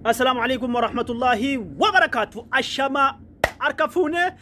Assalaamu alaikum warahmatullahi wabarakaatu. Ashamaa harka fuune.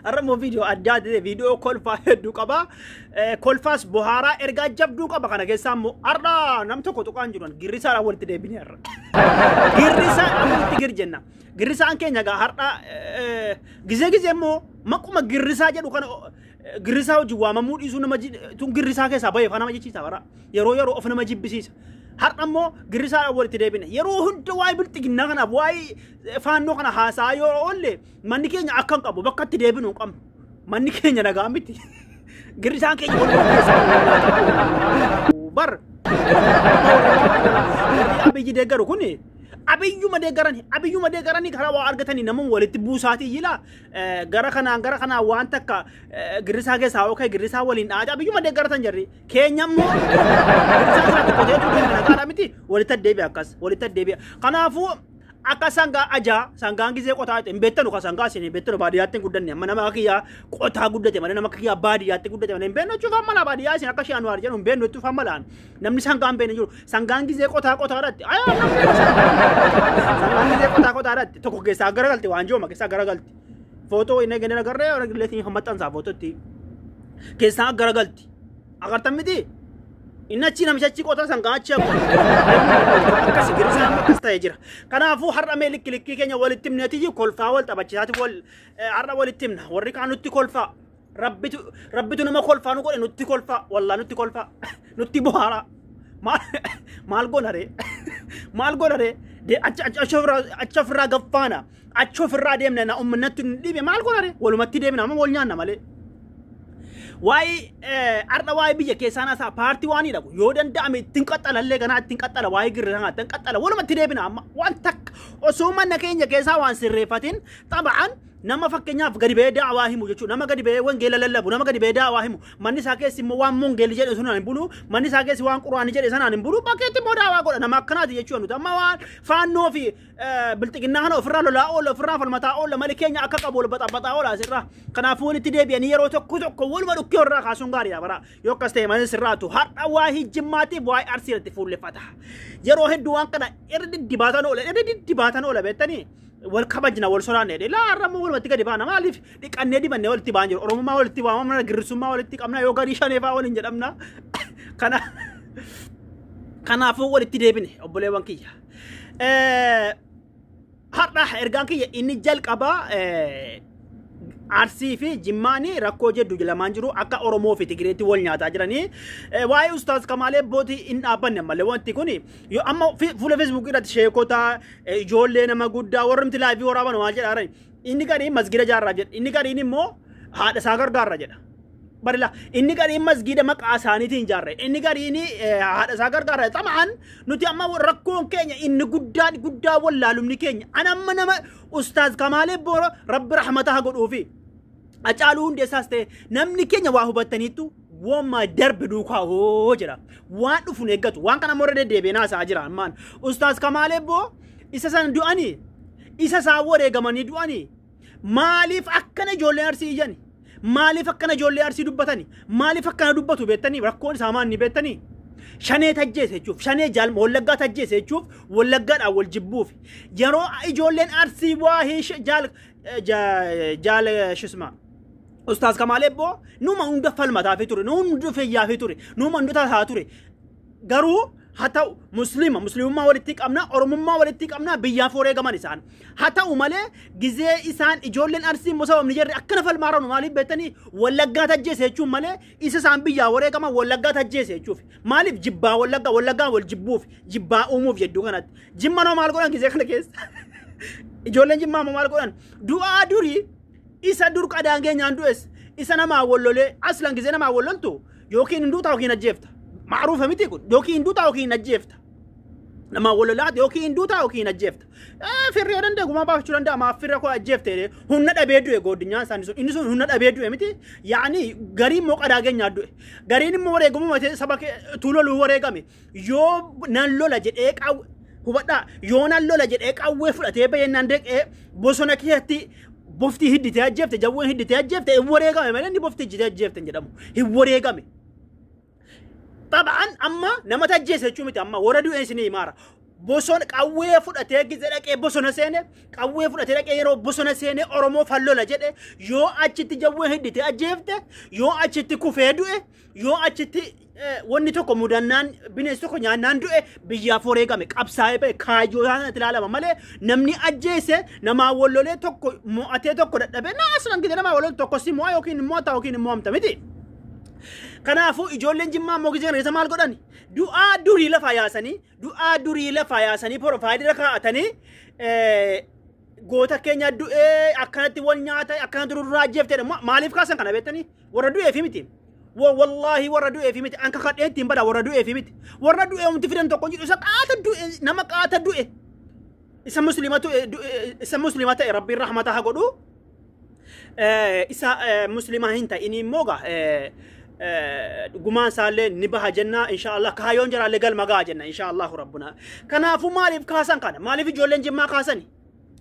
Har'a immoo viidiyoo addaa ta'e, viidiyoo kolfaa hedduu qaba. Kolfaas bohaaraa ergaa jabduu qaba. Kana keessaa immoo har'a nam tokko tuqaan jiru girrisaadhaan walitti deebinee har'a. Girrisaadhaan walitti gir jenna. Girrisaan keenya egaa har'a gizee gizee immoo maquma girrisaa jedhu kana girrisaa wajjin waamamuu dhiisuu nama tun girrisaa keessaa bahe nama jechiisa bara. Yeroo yeroo of nama jibbisiisa. Har'a immoo girrisaadhaan walitti deebine. Yeroo hunda waa'ee bilxiginnaa kanaaf waa'ee faannoo kana haasaa yoo oolle manni keenya akka hin qabu bakka itti deebinu hin qabnu. Manni keenya nagaa miti. Girrisaan keenya wal keessaa bar. Abiyyi deeggaru kuni abiyyuma deeggarani abiyyuma deeggaranii karaa waa argatanii nama walitti buusaatii jila gara kanaan gara kanaan waan takka girrisaa keessaa yoo ka'e girrisaa waliin dhaate abiyyuma deeggaratan jarri. Keenya immoo girrisaa kana tokko ta'etu deemna nagaadha miti, walitti deebi'a akkas walitti deebi'a. Kanaafuu akka sangaa ajaa sangaan gizee qotaa hin beektanu ka sangaa isin hin beektanu, baadiyyaatti hin guddanne. Amma nama kiyyaa qotaa guddate malee, nama kiyyaa baadiyyaatti guddate malee hin beeknu jechuuf amma baadiyyaa isin akka shi'anuwaar jedhu hin beeknu jechuuf amma laan namni sangaa hin beekne jiru. Sangaan gizee qotaa qotaadhaatti ayaa namni sangaan gizee qotaa qotaadhaatti tokko keessaa garagalti, waan jooma keessaa garagalti, footoo inni gadi agarree illee maxxansaa footootti keessaa garagalti agartan miti. Inni achi namicha achi qota sangaa achi akkas girrisaan akkas ta'ee jira. Kanaafuu har'a mee likki likkii keenya walitti himneeti kolfaa wal taphachiisaati wal har'a walitti himna. Warri kaan nutti kolfaa. Rabbitu rabbitu nama kolfaa nu godhe, nutti kolfaa. Wallaa nutti kolfaa. Nutti bohaara. Maal goona ree? Maal goona ree? Achi ofirraa gaffaana. Achi ofirraa deemna na uummanatti nu dhibe maal goona ree? Walumatti deemna amma wal nyaanna malee. Waa'ee har'a waa'ee biyya keessaa naasaa paartii waan hidhamu yoo danda'ame ittiin qaxxalallee ganaa ittiin qaxxala, waa'ee girrisaa ittiin qaxxala, walumatti deebina. Amma waan takka osoo mana keenya keessaa waan sirreeffatin xaba'an nama fakkeenyaaf gadi ba'ee daawaa himu jechuudha. Nama gadi ba'ee wangeela lallabu, nama gadi ba'ee daawaa himu, manni isaa keessi immoo waan mongeelli jedhe sanaan hin bulu, manni isaa keessi waan quraani jedhe sanaan hin bulu, bakkeetti immoo daawaa godha nama akkanaati jechuudha. Nuti amma waan faannoo fi bilxiginnaa kana ofirraa lolaa oola, ofirraa falmataa oola malee keenya akka qabu wal baxabaxaa oola asirraa. Kanaafuu walitti deebi'anii yeroo tokko tokko waluma dhukkee irraa kaasuun gaariidha bara. Yoo akkas ta'e malee sirraatu har'a waa'ee jimmaatiif waa'ee arsii irratti fuulleffata. Yeroo hedduu waan kana irra diddibaatan oola, irra diddibaatan oola beektanii wal kabajna wal sodaanne jedhe. Laa har'a immoo walumatti gadi baana, maaliif dhiqannee dibannee walitti ba'an jiru. Oromummaa walitti waamamna, girrisummaa walitti qabna, yoo garii shaneefaa waliin jedhamna. Kana kanaafuu walitti deebine obboleewwan kiyya. Har'a ergaan kiyya inni jalqabaa Arsii fi Jimmaani rakkoo jedhu lamaan jiru akka Oromoo fi Tigireetti wal nyaataa jiranii. Waa'ee Ustaaz Kamaalee Abbootii hin dhaabbanne malee wanti kun yoo amma fuula Feesbuukii irratti sheekota ijoollee nama guddaa warri miti laayivii waraaban maal jedhaa, inni gariin masgida jaarraa jedha, inni gariin immoo haadha isaa gargaarra jedha. Barila inni gariin masgida maqaa isaaniitiin ijaarre, inni gariin haadha isaa gargaarra. Xamaan nuti amma rakkoon keenya inni guddaan guddaa wallaalumni keenya an amma nama Ustaaz Kamaalee Boora Rabbi rahmata haa godhuufi. Hacaaluu Hundeessaas ta'e namni keenya waa hubattaniittu wooma darbe duukaa hoo jedha. Waan dhufu hin eeggatu. Waan kana immoo irra deddeebi'ee haasaa jira ammaan. Ustaaz Kamaalee Boo isa san du'anii, isa isaan wareegamanii du'anii, maaliif akkana ijoolleen Arsii iyyani? Maaliif akkana ijoollee Arsii dubbatani? Maaliif akkana dubbatu beektanii? Rakkoon isaa maal ni beektanii? Shanee tajjeese jechuuf, shanee jaal Wallaggaa tajjeese jechuuf, Wallaggaadhaan wal jibbuuf. Yeroo ijoolleen Arsii waa'ee jaal jaal shisma Ustaaz Kamaal Ebboo numa hunda falmataafii ture, numa hunda fayyaafii ture, numa hunda taataa ture. Garuu haa ta'u musliima muslimummaa walitti qabna, oromummaa walitti qabna, biyyaaf wareegaman isaan. Haa ta'u malee gizee isaan ijoolleen Arsii immoo sababni jarri akkana falmaaranu maaliif beektanii? Wallaggaa tajjeese jechuun malee isa isaan biyyaa wareegaman Wallaggaa tajjeese jechuuf. Maaliif jibbaa Wallaggaa Wallaggaa wal jibbuuf jibbaa uumuuf jedduu kanatti. Jimma noo maal godhan gizee kana keessa? Ijoolleen Jimmaa immoo maal godhan? Du'aa durii isa dur qadaan keenyaan du'es isa namaa wallolee aslan gizee namaa walloltu yookiin hin duutaa yookiin ajjeefta. Ma'ruufa miti kun, yookiin hin duutaa yookiin hin ajjeefta. Namaa wallolaati yookiin hin duutaa yookiin hin ajjeefta. Firri yoo danda'e gumaa baafachuu danda'a, maaf firra koo ajjeefte jedhee humna dhabee du'e gooddinyaan isaanii sun inni sun humna dhabee du'e miti. Yaani gariin immoo qadaa keenyaa du'e. Gariin immoo wareegamuma saba tuuloluu wareegame. Yoo nan lola jedhee qawwe hubadhaa, yoo nan lola jedhee qawwee fudhatee bahee nan deeqee bosona keessatti bofti hidditee ajjeefte, jawween hidditee ajjeefte, hin wareegame malee inni bofti hidditee ajjeefte hin jedhamu, hin wareegame. Xaba'an amma nama tajjeese jechuu miti, amma warra du'e isinii himaara. Bosona qawwee fudhatee gizee dhaqee bosona seene, qawwee fudhatee dhaqee yeroo bosona seene Oromoo fallola jedhe, yoo achitti jawwee hidhite ajjeefte, yoo achitti kufee du'e, yoo achitti wanni tokko mudannaan, bineensi tokko nyaannaan du'e, biyyaaf wareegame, qabsaa'ee ba'e, kaayyoo isaa sanatti ilaalama malee namni ajjeese namaa wallolee tokko mo'atee tokko dadhabee naa aslan gite namaa wallolee tokko si mo'a yookiin mo'ata yookiin mo'amta miti. Kanaafuu ijoolleen Jimmaa immoo gizee kana maal godhan? Du'aa durii lafaa yaasanii, du'aa durii lafaa yaasanii porofaayilii kaa'atanii, goota keenya du'ee akkanatti wal nyaata, akkanatti durraa ajjeeftedha. Maaliif kaasan kana beektanii? Warra du'eefi miti. Wallaahi warra du'eefi miti. Anka kadheen ittiin bada, warra du'eefi miti. Warra du'ee wanti fidan tokko jiru, isa qaata du'e, nama qaata du'e. Isa muslima isa muslima ta'e Rabbiin rahmata haa godhu. Isa muslima hin ta'in immoo gaa gumaan isaallee ni baha jenna inshaallah, kaayyoon jaraallee galma gaha jenna inshaallahu rabbuna. Kanaafuu maaliif kaasan kana? Maaliif ijoolleen Jimmaa kaasani?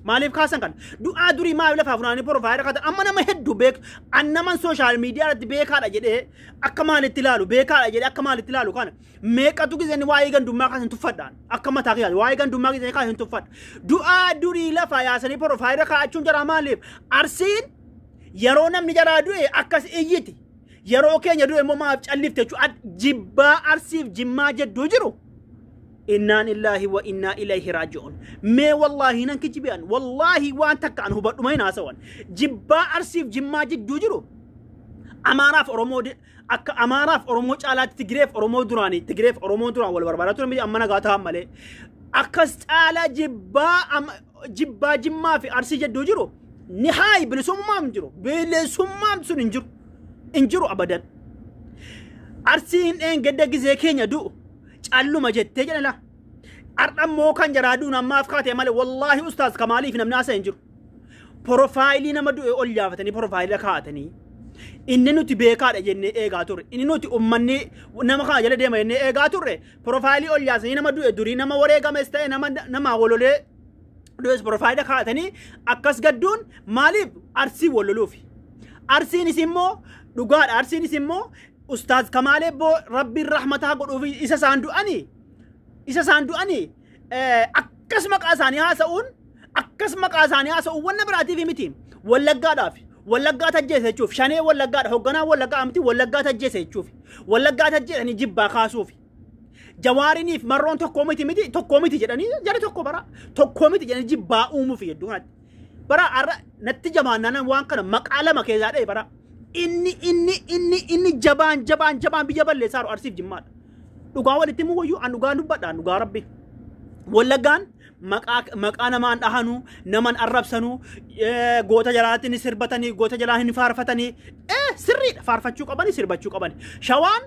Maaliif kaasan kana? Du'aa durii maaliif lafaa funaanii porofaayila kaatan? Amma nama hedduu beek an naman social media irratti beekaadha jedhee akka maalitti ilaalu, beekaadha jedhee akka maalitti ilaalu kana meeqatu gizeen waa'ee gandummaa kaasan tuffadhaan akka mataa kiyyaati, waa'ee gandummaa gizeen kaasan tuffadha. Du'aa durii lafaa yaasanii porofaayila kaa'achuun jaraa maaliif? Arsiin yeroo namni jaraa du'e akkas iyyiti. Yeroo keenya du'e immoo maaf callifte jechuudha. Jibbaa Arsiif Jimmaa jedduu jiru. Innaan illaahi wa innaa ilayhi raaji'uun. Mee wallaahi nan kijibi'an. Wallaahi waan takka an hubadhuma hin haasawan. Jibbaa Arsiif Jimmaa jidduu jiru. Amaaraaf Oromoo akka Amaaraaf Oromoo caalaatti Tigireef Oromoo duraanii, Tigireef Oromoo duraan wal barbaadaa turan miti, amma nagaa ta'an malee. Akkas caalaa jibbaa Jimmaa fi Arsii jidduu jiru. Ni haayi bilisummaan jiru. Bilisummaan sun hin jiru. Hin jiru abadan. Arsiin dheengadda gizee keenya du'u calluma jettee jedhan laa. Har'a immoo kan jaraa du'uun ammaaf kaatee malee wallaahi ustaaz Kamaaliif namni haasa'e hin jiru. Porofaayilii nama du'e ol yaafatanii porofaayilii kaa'atanii. Inni nuti beekaadha jennee eegaa turre. Inni nuti uummanni nama kana jala deema jennee eegaa turre. Porofaayilii ol yaasanii nama du'e durii, nama wareegames ta'e, nama namaa walolee du'es porofaayilii kaa'atanii akkas gadduun maaliif? Arsii wal loluufi. Arsiinis immoo dhugaadha. Arsiinis immoo ustaaz Kamaalee boo Rabbiin rahmataa godhuuf isa isaan du'anii, isa isaan du'anii akkas maqaa isaanii haasa'uun, akkas maqaa isaanii haasa'uun wanna biraatiif miti. Wallaggaadhaaf. Wallaggaa tajjeese jechuuf, shanee Wallaggaadha, hoogganaa Wallaggaa miti, Wallaggaa tajjeese jechuuf, Wallaggaa tajjeesanii jibbaa kaasuuf. Jawaariniif marroon tokkoo miti, miti tokkoo miti jedhanii, jara tokko bara tokkoo miti jedhanii jibbaa uumuuf hedduu kanatti. Bara har'a natti jabaannaan waan kana maqaa lama keessaa dha'e bara. Inni inni inni inni jabaan jabaan jabaan biyya balleessaa jiru Arsiif Jimmaadha. Dhugaa walitti himuu wayyuu an dhugaa dubbadha, an dhugaa Rabbi. Wallaggaan maqaa namaan dhahanuu, naman arrabsanuu, goota jalaatti ni sirbatanii, goota jalaa hin faarfatanii, sirriidha, faarfachuu qabanii, sirbachuu qabanii. Shawaan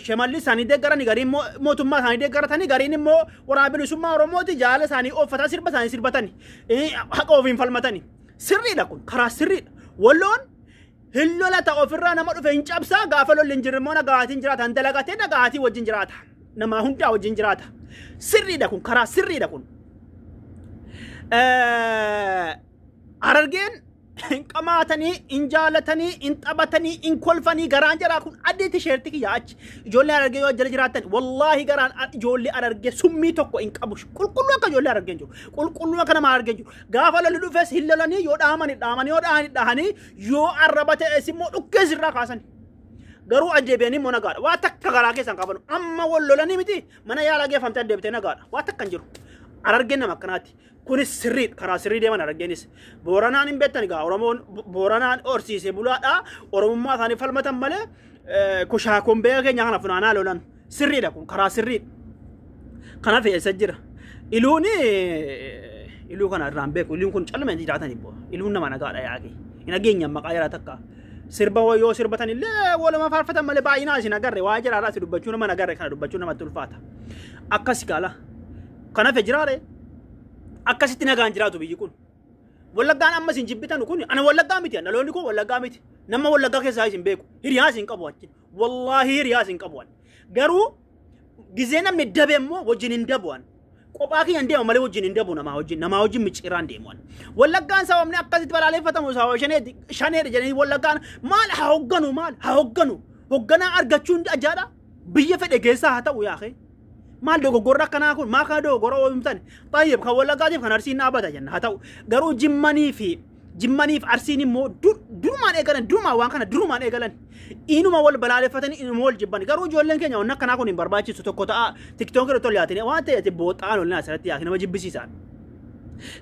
shamalli isaanii deeggaranii, gariin mootummaa isaanii deeggaratanii, gariin immoo waraana bilisummaa Oromooti jaala isaanii ooffataa sirba isaanii sirbatanii, haqa ofiin falmatanii. Sirriidha kun, karaa sirriidha. Walloon hin lolata, ofirraa nama dhufe hin cabsaa, gaafa lolli hin jirre immoo nagaatiin jiraata, hin dalagatee nagaatii wajjin jiraata. Nama hundaa wajjin jiraata. Sirriidha kun, karaa sirriidha kun. Harargeen hin qamaatanii, hin jaalatanii, hin taphatanii, hin kolfanii, garaan jaraa kun adii tisheertii kiyya achi. Ijoollee Harargee yoo jala jiraatan wallaahi garaan ijoollee Harargee summii tokko hin qabu. Qulqulluu akka ijoollee Harargee hin jiru. Qulqulluu akka nama Harargee hin jiru. Gaafa lolli dhufes hin lolanii, yoo dhahaman hin dhahamanii, yoo dhahan hin dhahanii, yoo arraba ta'es immoo dhukkee sirraa kaasani. Garuu adeebi'anii immoo nagaadha. Waa takka garaa keessan qabanu. Amma wal lolanii miti, mana yaalaa geeffamtee adeebitee nagaadha. Waa takka hin jiru. Harargeen nama akkanaati. Kunis sirriidha. Karaa sirrii deeman Harargeenis. Booranaan hin beektan egaa, Oromoon Booranaan horsiisee bulaadha. Oromummaa isaanii falmatan malee kushaakoon beeka keenya kana funaanaa lolan. Sirriidha kun, karaa sirriidha. Kanaaf eessa jira? Iluun Iluu kana irraan beeku. Iluun kun calma hin jiraatan immoo. Iluun nama nagaadha yaaqi. Hin dhageenyaan maqaa jaraa takka. Sirba yoo sirbatan illee waluma faarfatan malee baay'inaan isin agarre waa jiraadhaa si dubbachuu nama agarre kana dubbachuu namatti ulfaata. Akkas gaala. Kanaaf jiraare akkasitti nagaan jiraatu biyyi kun. Wallaggaan amma isin jibbitan kun ana Wallaggaa miti, dhaloonni kun Wallaggaa miti. Nama Wallaggaa keessaa isin beeku. Hiriyaa isin qabu achi. Wallaahi hiriyaa isin qabu. Garuu gizee namni dabe immoo wajjin hin dabu an. Kophaa kiyyan deema malee wajjin hin dabu, namaa wajjin, namaa wajjin micciiraan deemu an. Wallaggaan sababni akkasitti balaaleffatamu sababa shaneeti, shaneedha jedhanii. Wallaggaan maal haa hogganu, maal haa hogganu, hogganaa argachuun ajaadha. Biyya fedhe keessaa haa ta'u yaaqee. Maal dogoggorra akkanaa kun maa kana dogoggora oomtan? Tayyib kan Wallaggaatiif kan Arsiin dhaabata jenna haa ta'u. Garuu Jimmaniif Arsiin immoo durumaan eegalan, durumaan waan kana durumaan eegalan. Inuma wal balaaleffatanii inuma wal jibban. Garuu ijoolleen keenya waan akkanaa kun hin barbaachisu tokko ta'a. TikTok irratti ol yaatanii waan ta'eef booxaan ol asirratti yaatanii nama jibbisiisan.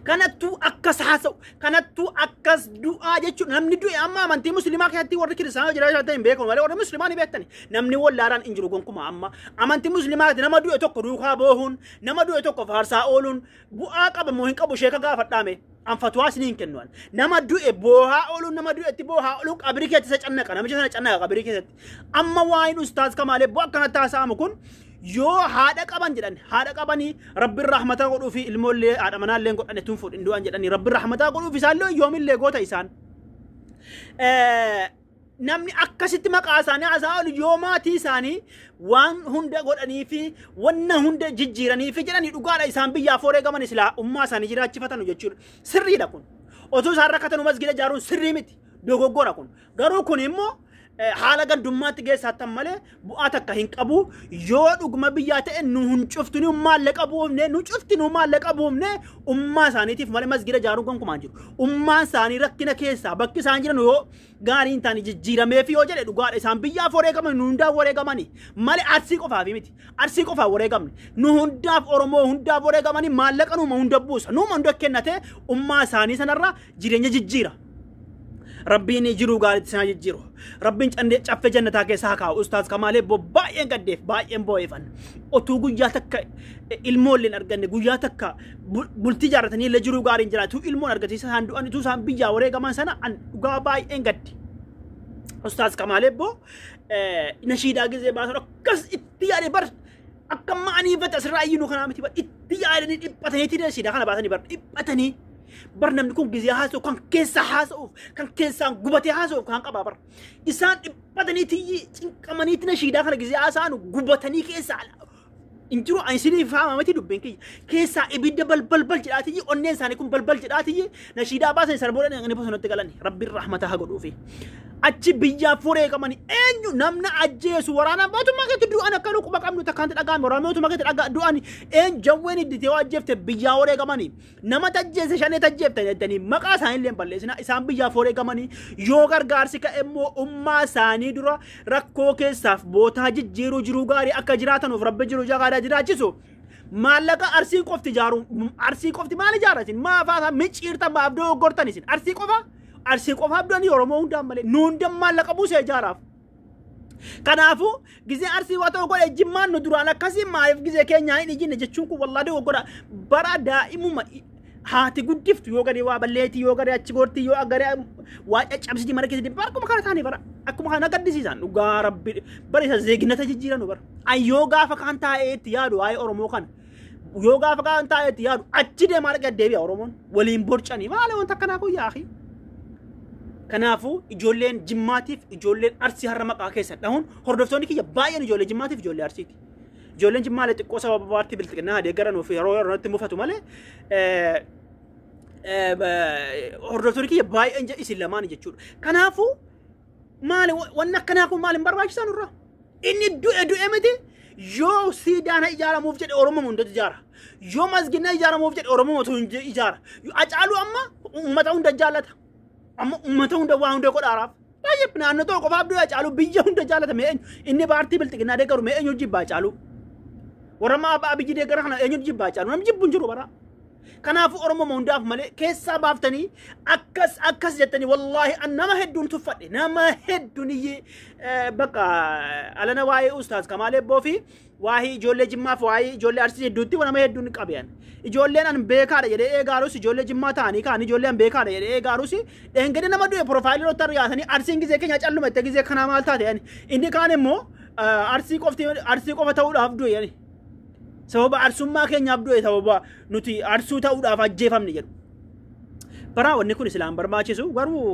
Kanattuu akkas haasa'u, kanattuu akkas du'aa jechuudha. Namni du'e amma amantii musliimaa keessatti warri kiristaanaa jiraatan hin beekamu malee warri musliimaa ni beektani. Namni wallaaraan hin jiru gonkumaa amma. Amantii musliimaa nama du'e tokko duukaa boohuun, nama du'e tokko faarsaa ooluun bu'aa qaba moo hin qabu sheeka gaafadhaame. An fatwaa isinii hin kennu. Nama du'e boohaa ooluun, nama du'etti boohaa ooluun qabrii keessatti isa cannaqa. Namicha sana cannaqa qabrii keessatti. Amma waa'een Ustaaz Kamaal Ebboo akkanatti haasa'amu kun yoo haadha qaban jedhan, haadha qabanii Rabbiin rahmataa godhuu fi ilmoollee haadha manaallee godhane tun fuudhin du'an jedhanii Rabbiin rahmataa godhuuf isaallee yoomillee goota isaan. Namni akkasitti maqaa isaanii haasa'aa oolu yoo maatii isaanii waan hunda godhanii fi wanna hunda jijjiiranii fi jedhanii dhugaadha isaan biyyaaf wareegaman silaa ummaa isaanii jiraachifatanu jechuudha. Sirriidha kun. Osoo isaan rakkatan masgida ijaaruun sirrii miti. Dogoggora kun. Garuu kun immoo haala gandummaatti geessaattan malee bu'aa takka hin qabu. Yoo dhuguma biyyaa ta'e nu hin cuftu nu maallaqa buufne nu cufti nu maallaqa buufne ummaa isaaniitiif malee masgida ijaaruun gonkumaan jiru. Ummaan isaanii rakkina keessaa bakki isaan jiran yoo gaarii hin taane jijjiirameef yoo jedhe dhugaadha isaan biyyaaf wareegaman nu hundaaf wareegamani malee Arsii qofaaf miti. Arsii qofaaf wareegamne nu hundaaf Oromoo hundaaf wareegamani maallaqa nuuma hunda buusa nuuma hunda kennate ummaa isaanii sanarra jireenya jijjiira. Rabbiin jiruu gaariitti isaan jijjiiru. Rabbiin caffee jannataa keessaa kaa'u. Ustaaz Kamaal Ebboo baay'een gaddeef baay'een boo'eefan. Otuu guyyaa takka ilmoollee hin arganne guyyaa takka bultii ijaarratanii illee jiruu gaariin jiraatu ilmoon argatee isaan du'an utuu isaan biyyaa wareegaman sana an dhugaa baay'een gaddi. Ustaaz Kamaal Ebboo nashiidaa gizee baasan akkas itti yaade bar akka ma'aniifate asirraa iyyuu kanaa miti bar itti yaadanii dhiphatanii nashiidaa kana baasanii bar dhiphatanii. Bar namni kun gizee haasa'u kan keessa haasa'uuf kan keessaan gubatee haasa'uuf kan qabaa bar. Isaan dhiphatanii tiyyi cinqamanii nashiidaa kana gizee haasa'an gubatanii keessaa hin jiru ani isiniif faama miti dubbiin kiyya. Keessaa ibidda balbalbal jedhaatiyyi onneen isaanii kun balbal jedhaatiyyi nashiidaa baasan isaan booda dhaqanii bosonatti galan Rabbiin rahmata haa godhuufi. Achi biyyaaf wareegamanii eenyu namna ajjeesu waraana mootummaa keessatti du'an akka nu quba qabnu takkaanti dhaga'ame waraana mootummaa keessatti dhagaa du'an eenyu jawween idditee ajjeefte biyyaa wareegamanii nama tajjeese shanee tajjeefte jettanii maqaa isaanii illee hin balleessina isaan biyyaaf wareegamanii yoo gargaarsi ka'e immoo ummaa isaanii dura rakkoo keessaaf bootaa jijjiiruu jiruu gaarii akka jiraatanuuf Rabbi jiru jagaadhaa jiraachisu. Maallaqa Arsii qofti ijaaru Arsii qofti maal ijaara isin maafaa micciirtan maaf dogoggortan isin Arsii qofa Arsii qofaaf du'anii Oromoo hundaan malee nu hundaan maallaqa buusee ijaaraaf. Kanaafuu gizee Arsii waa ta'u godhe Jimmaan nu duraan akkasii maaliif gizee keenyaa hin ijinne jechuun kun wallaahi dogoggora bara daa'imuma haati guddiftu yoo garee waa balleetii yoo garee achi goortii yoo garee waa caccabsitii mana keessatti bara akkuma kana taanii bara akkuma kana gaddisiisan dhugaa Rabbi bara isa zeeginata jijjiiranu bara an yoo gaafa kaan taa'ee itti yaadu waa'ee Oromoo kana yoo gaafa kaan taa'ee itti yaadu achi deemaa dhaqee deebi'a Oromoon waliin borcanii maali wanta akkanaa kun yaaqii. Kanaafuu ijoolleen Jimmaatiif ijoolleen Arsii har'a maqaa keessa dhahuun hordoftoonni kiyya baay'een ijoollee Jimmaatiif ijoollee Arsiiti. Ijoolleen Jimmaalee xiqqoo sababa paartii bilxiginnaa deeggaran yeroo yerootti mufatu malee hordoftoonni kiyya baay'een isin lamaan jechuudha. Kanaafuu maali wanni akkanaa kun maali hin barbaachisaa nurraa? Inni du'e du'e miti yoo siidaan ijaaramuuf jedhe Oromoo hundatu ijaara. Yoo masginna ijaaramuuf jedhe Oromoo hunda ijaara. Hacaaluu amma uummata hunda jaallata. Amma uummata hunda waa hunda godhaaraaf. Baay'ee naannoo tokko qofaaf du'e Hacaaluu biyya hunda jaallata mee eenyu inni paartii bilxiginnaa deeggaru mee eenyu jibbaa Hacaaluu. Warra ammaa abbaa Abiyyi deeggara kana eenyu jibbaa Hacaaluu namni jibbu hin jiru bara. Kanaafuu Oromoo hundaaf malee keessaa baaftanii akkas akkas jettanii wallaahi an nama hedduun tuffadhe nama hedduun iyyee bakka alana waa'ee Ustaaz Kamaal Ebboo fi waa'ee ijoollee Jimmaaf waa'ee ijoollee Arsii hedduutti nama hedduun qabean. Ijoolleen an beekaadha jedhee eegaarus ijoollee Jimmaa ta'anii kaan ijoollee an beekaadha jedhee eegaarus dheengede nama du'e piroofaayilii irratti argaatanii Arsiin gizee keenya calluma itti gizee kanaa maal taate inni kaan immoo Arsii qofti Arsii qofa ta'uudhaaf du'e yani. Sababa arsummaa keenyaaf du'e sababa nuti arsuu ta'uudhaaf ajjeefamne jedhu. Baraa wanni kun islaan barbaachisu garuu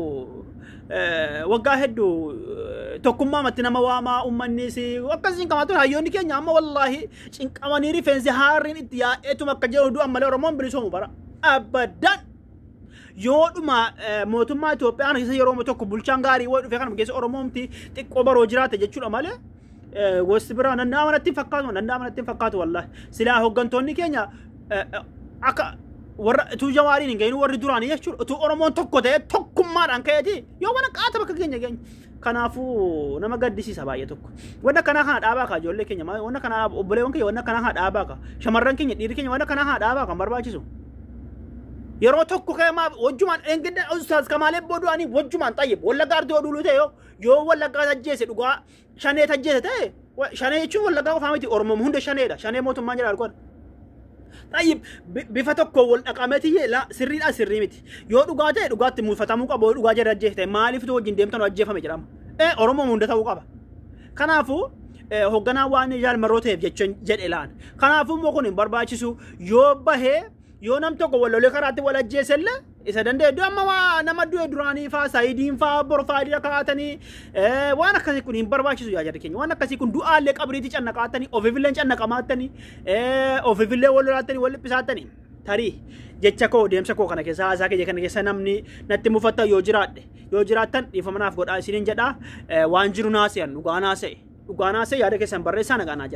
waggaa hedduu tokkummaa matti nama waamaa uummannis akkasiin qamaa ture hayyoonni keenya amma wallaahi cinqamanii rifeensi haarriin itti yaa'eetuma akka jedhu du'an malee Oromoon bilisoomu bara. Abadan yoodhuma mootummaa Itoophiyaa keessa yeroo tokko bulchaan gaarii wayii dhufee kanuma keessa Oromoomti xiqqoo baroo jiraate jechuudha malee. Gosti biraa danda'ama natti hin fakkaatu, danda'ama natti hin fakkaatu wallaahi. Silaa hooggantoonni keenya akka warra utuu Jawaariin hin gahin warri duraanii jechuudha, utuu Oromoon tokko ta'ee tokkummaadhaan ka'eeti yoo mana qaata bakka keenya geenye. Kanaafuu nama gaddisiisa baay'ee tokko. Wanna kanaa kana dhaabaa kaa ijoollee keenya, wanna kanaa obboleewwan keenya, wanna kanaa kana dhaabaa kaa shamarran keenya, dhiirri keenya, wanna kanaa kana dhaabaa kan barbaachisu. Yeroo tokko ka'ee maaf wajjumaan dheengadda Ustaaz Kamaalee boodu'anii wajjumaan xayyib Wallaggaa artii oduuluu ta'e, yoo Wallaggaa ajjeese, dhugaa Shanee ajjeese ta'e, Shanee jechuun Wallaggaa qofaa miti, Oromoo hunda Shaneedha. Shanee mootummaan jedha alkoon. Xayyib bifa tokko wal dhaqameeti sirriidha, sirrii miti. Yoo dhugaa ta'e dhugaatti muufatamuu qabu, yoo dhugaa jedha ajjeese ta'e maaliif wajjin deemtan ajjeefame jedhama. Oromoo hunda ta'uu qaba. Kanaafuu hoogganaa waan jaalmarroo ta'eef jechuun jedhe laan. Kanaafuu immoo kun hin barbaachisu, yoo bahee yoo nam tokko wal lolee karaatti wal ajjeesellee isa danda'e iddoo amma waa nama du'e duraanii faa saayidiin faa borfaadii kaa'atanii waan akkasii kun hin barbaachisu yaa jarri keenya. Waan akkasii kun du'aallee qabriitti cannaqaattanii, ofiifillee cannaqamaattanii, ofiifillee wal lolaattanii, wal dhiphisaattanii. Tarii jecha koo, deemsa koo kana keessa, haasaa kiyya kana keessa namni natti mufatta yoo jiraadhe, yoo jiraattan dhiifama naaf godhaa isiniin jedhaa. Waan jiru naasa'an, dhugaa naasa'e, dhugaa naasa'e, yaada keessan barreessaa, nagaa naa jira.